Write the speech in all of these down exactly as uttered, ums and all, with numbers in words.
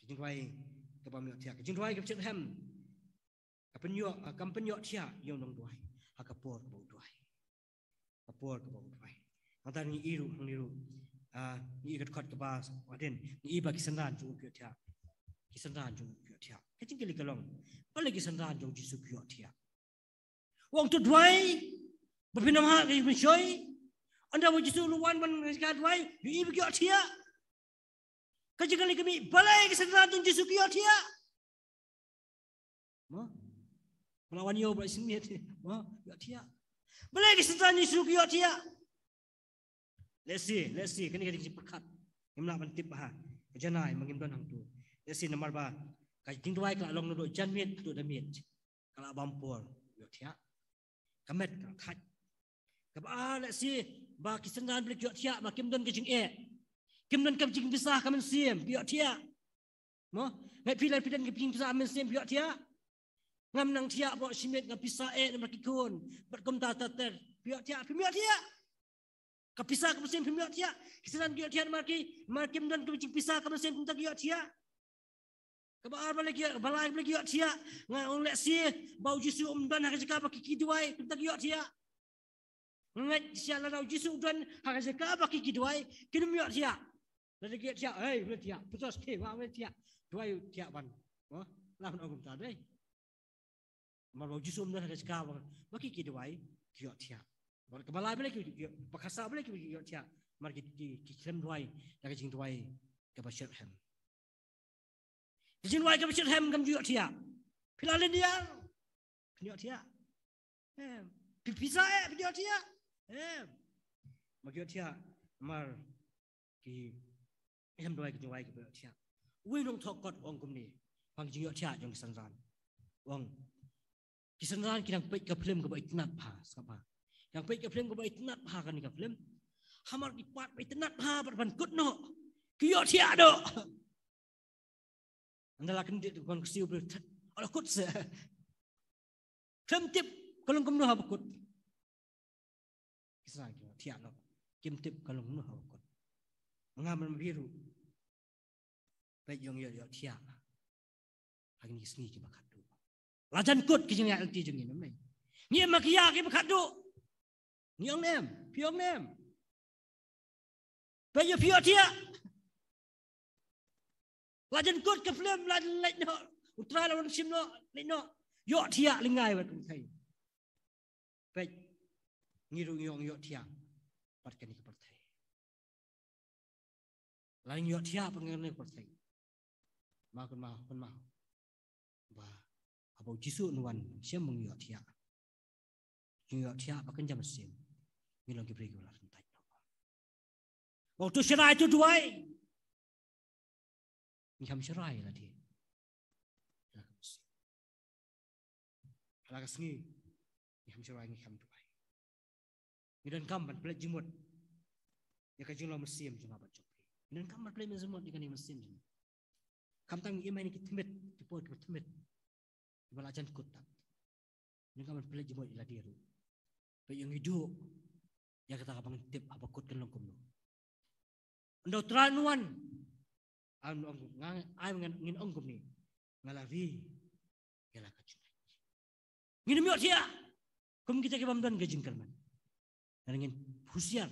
Jingduwai kaba ym ïohthiah, ka jingduwai kaba shitrhem. Ka pynïoh, ah, kam pynïohthiah ïa u nongduwai ha ka por kaba u duwai. Ka por kaba u duwai. Nangta ngi i ruh, ngi i ruh, ah, ngi i ka dkhot kaba hadien, ngi i ba ki synran jong u ki ïohthiah. Ki synran jong u ki ïohthiah. Ka jingkylli ka long, balei ki synran jong u Jisu ki ïohthiah? U ong to duwai, ba phin ym hap ka jingpynshoi. Ynda u Jisu u wan ban ka duwai, ïohi ba ki ïohthiah. Ka jingkylli ka mih, balei ki synran jong u Jisu ki ïohthiah? Mo? Ba la wan ïoh ba la isynei, mo? Ïohthiah. Balei ki synran jong u Jisu ki ïohthiah? Let's see, let's see, kane ka dei ka jingpyrkhat. Ngim lah ban tip ha ka janai ma ngim don hangto. Let's see, namar ba ka jingduwai ka la long naduh janmiet haduh da miet. Ka la bam por, ïohthiah. Ka met ka la thait. Kaba ar, let's see, ba ki synran balei ki ïohthiah, ba kim don ka jingeh. Kim don ka jingpisa ka mynsiem, ki ïohthiah. Mo? Ngai phi lada phi don ka jingpisa ka mynsiem, phi ïohthiah. Ngam nang thiah baroh shi miet, nga pisa eh namar ki khun. Bad kumta ter ter. Phi ïohthiah, phim ïohthiah. Ka pisa ka mynsiem phim ïohthiah. Ki synran ki ïohthiah namar ki, namar kim don ka jingpisa ka mynsiem kumta ki ïohthiah. Kaba ar balei ki, balei balei ki ïohthiah. Nga ong let's see, ba u Jisu um don ha ka jaka ba ki ki duwai, kumta ki ïohthiah. Nga ngeit shisha lada u Jisu u don ha ka jaka ba ki ki duwai, kin ym ïohthiah. Lada ki ïohthiah, hei, u la thiah. Petros, ke, wa, u la thiah. Duwai u thiah ban. Oh, la ban ong kumta dei. Namar ba u Jisu um don ha ka jaka ba, ba ki ki duwai, ki ïohthiah. Ba ka balei balei ki, ki, ba ka sa balei ki, ki ïohthiah. Namar ki, ki, ki khlem duwai, da ka jingduwai kaba shitrhem. Ka jingduwai kaba shitrhem kam ju ïohthiah. Phi la lyndiar, phin ïohthiah. Em. Phi pisa eh, phin ïohthiah. Em. Ba ki ïohthiah, namar ki, em, duwai ka jingduwai kaba ïohthiah. Uwei u nongthoh kot u ong kumne, ba ka jingïohthiah jong ki synran. U ong, ki synran ki dang peit ka film kaba itynnad bha, sngap bha. Ki dang peit ka film kaba itynnad bha kane ka film. Hamar ki part ba itynnad bha bad ban kut noh, ki ïohthiah noh. Ynda la kyndit ka kon ksiew bad, oh, la kut se. Khlem tip ka long kumno haba kut. Ki synran ki ïohthiah noh. Kim tip ka long kumno haba kut. Nga man biru. Peit ïong ïoh ïohthiah. Ha kine ki sngi kiba khatduh. La jan kut ki jingïaid lynti jong ngi, em ne? Ngi em ha ki ïa kiba khatduh. Ngi ong ne em, phi ong ne em. Peit ïa phi ïohthiah. La jan kut ka film, la jan leit noh. U Trai la wan shim noh, leit noh. Ïohthiah lyngngai bad pyrthei. Peit, ngi ruh ngi ong ïohthiah bad kane ka pyrthei. La ngi ïohthiah bad kane ka pyrthei. Ma kynmaw, kynmaw. Ba haba u Jisu un wan, shem ba ngi ïohthiah. Ngi ïohthiah ba kynja mynsiem. Ngi long ki briew kiba la kyntait. Ba u to sharai to duwai. Ngi kham sharai lade. Hala ka sngi, ngi kham sharai, ngi kham duwai. Ngi donkam ban pynleit jingmut ïa ka jinglong mynsiem jong nga bad jong phi. Ngi donkam ban pynleit jingmut ïa kane ka mynsiem jong ngi. Khamtam ngi im ha kine ki tmier, ki por kiba tmier, kiba la jan kut tat. Ngi donkam ban pynleit jingmut ïa lade ruh. Peit ïa ngi duh ïa kata kaba ngi tip haba kut kan long kumno. Ynda u Trai un wan, un ong, nga, ai ngin, ngin ong kumne, nga la ri ïa la ka jingngeit. Ngin ym ïohthiah kum kita kiba ym don ka jingkyrmen. Ngan ngin husiar.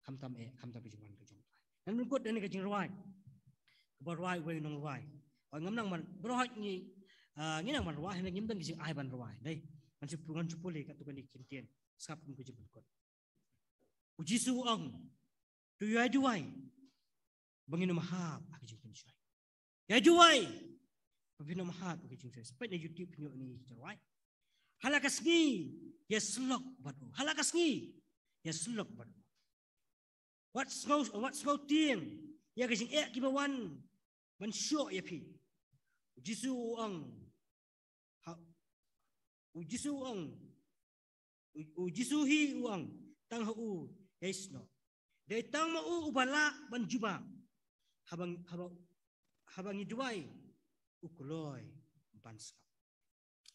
Khamtam eh, khamtam ka jingwan ka jong u Trai. Ngan pynkut da kane ka jingrwai kaba rwai uwei u nongrwai. Oi, ngam nang ban, baroh ngi, ah, ngi nang ban rwai, hynrei ngim don ka jingai ban rwai. Dei, ngan shu, ngan shu pule katto katne ki kyntien. Sngap kum ka jingpynkut. U Jisu u ong, to ïai duwai ba ngin ym hap ha ka jingpynshoi. Ïai duwai ba phin ym hap ha ka jingpynshoi. Sa peit na YouTube, phin ïoh ïa kine ki jingrwai. Hala ka sngi ïasyllok bad u. Hala ka sngi ïasyllok bad u. Wat sngew, wat sngew tieng ïa ka jingeh kiba wan ban shoh ïa phi. U Jisu u ong, ha, u Jisu u ong, u, u Jisu hi u ong, tang ha u ïai snoh. Dei tang ma u uba lah ban jubab. Haba, haba, haba ngi duwai, u kloi ban sngap.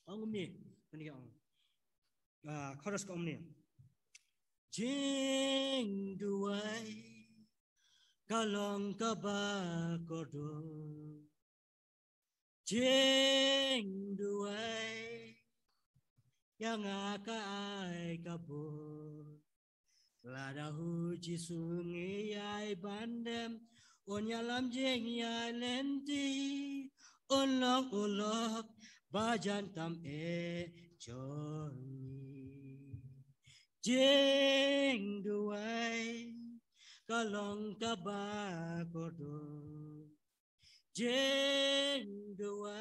Ong kumne, kane ka ong. Ah, chorus ka ong kumne. Jingduwai ka long kaba kordor. Jingduwai ïa nga ka ai ka bor. Lada u Jisu ngi ïai ban dem, un ïalam jingïaid lynti, un long u lok ba jan tam eh jong ngi. Jingduwai ka long kaba kordor. Jingduwai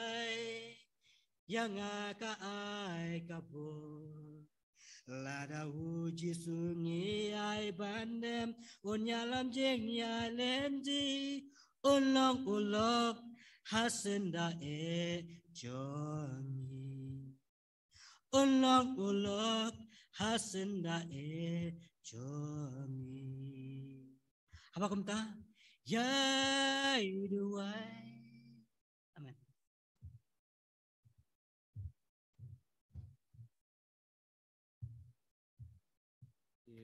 ïa nga ka ai ka bor. Lada u Jisu ngi ïai ban dem, un ïalam jingïaid lynti, un long u lok ha syndah eh jong ngi. Un long u lok ha syndah eh jong ngi. Haba kumta, ïai duwai. Amen. Te